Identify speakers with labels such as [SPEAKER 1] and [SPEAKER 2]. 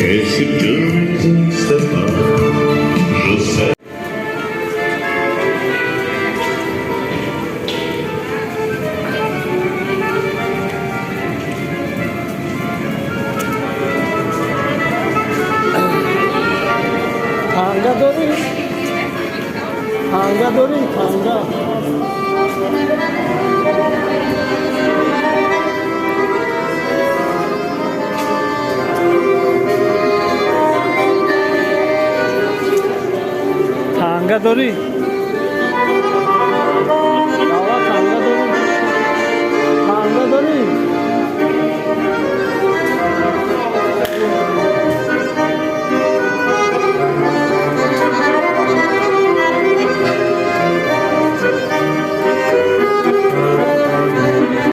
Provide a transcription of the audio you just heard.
[SPEAKER 1] Et si tu n'existais pas, je sais.
[SPEAKER 2] Танга дорӣ? Танга дорӣ? Танга? Танга дорӣ?